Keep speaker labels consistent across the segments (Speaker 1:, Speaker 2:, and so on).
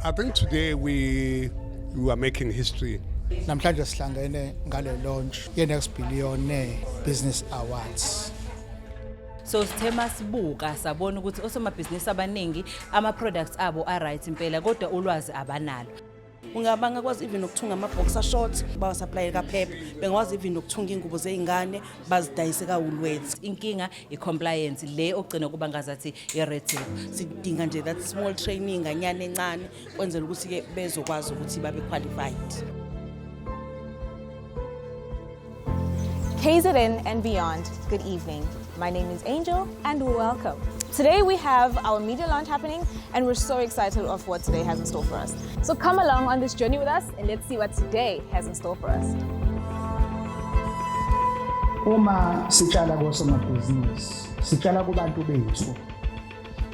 Speaker 1: I think today we are making history.
Speaker 2: Namhlanje sihlangene ngale launch ye Next Billionaire Business Awards.
Speaker 3: So sithe masibuka sabona ukuthi osomabhizinisi abaningi ama-products abo a-right impela, kodwa ulwazi abanalo.
Speaker 4: Ungabangakwazi even nokuthunga ama-boxer shorts, bawasaplaye kaPep. Bengakwazi even nokuthunga iy'ngubo zey'ngane, bazidayise kaWoolworths.
Speaker 3: Inkinga i-compliance le ogcina kuba ngazathi i-red tape.
Speaker 4: Sidinga nje that small training nganyana encane kwenzela ukuthi-ke bezokwazi ukuthi babe qualified.
Speaker 5: KZN and beyond, good evening. My name is Angel and welcome. Today we have our media launch happening and we're so excited of what today has in store for us. So come along on this journey with us and let's see what today has in store for us.
Speaker 2: Uma sitshala kosomabhizinisi, sitshala kubantu bethu.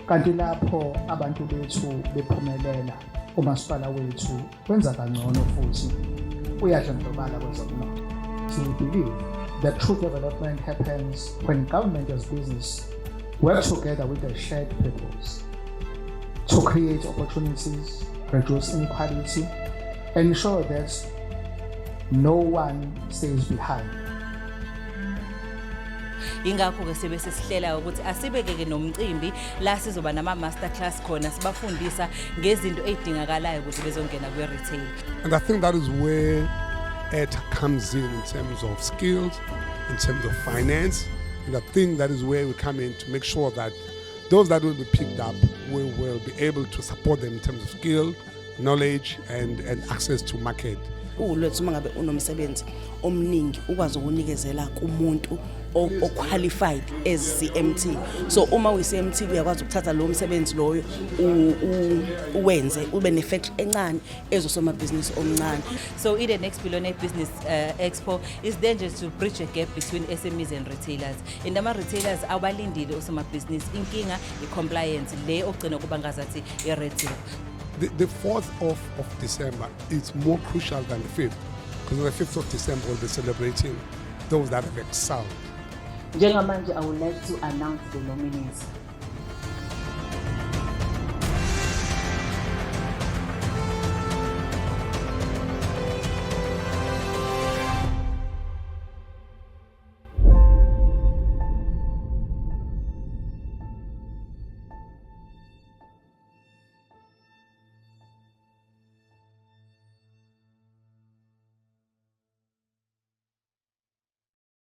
Speaker 2: Kanti lapho abantu bethu bephumelela, umasipala wethu wenza kangcono futhi uyadlondlobala kwezomnotho. We believe that true development happens when government as business work together with a shared purpose to create opportunities, reduce inequality, ensure that no one stays behind.
Speaker 3: Ingakho-ke sibe sesihlela ukuthi asibeke-ke nomcimbi la sizoba nama-master class khona, sibafundisa ngezinto ey'dingakalayo ukuze bezongena kwi-retail.
Speaker 1: And I think that is where ETA comes in terms of skills, in terms of finance. And I think that is where we come in to make sure that those that will be picked up, we will be able to support them in terms of skill, knowledge, and access to market.
Speaker 4: UWoolworths, uma ngabe unomsebenzi omningi, ukwazi ukunikezela kumuntu o-qualified as CMT. So uma uyi-CMT uyakwazi ukuthatha lowo msebenzi loyo, uwenze ube ne-factory encane ezosomabhizinisi omncane.
Speaker 3: So i-The Next Billionaire Business Expo is there just to bridge a gap between SMEs and retailers, and ama-retailers abalindile osomabhizinisi. Inkinga i-compliance le ogcina kuba ngazathi i-red tape.
Speaker 1: The 4th of December is more crucial than the 5th, because on the 5th of December we'll be celebrating those that have excelled.
Speaker 6: Njengamanje I would like to announce the nominees.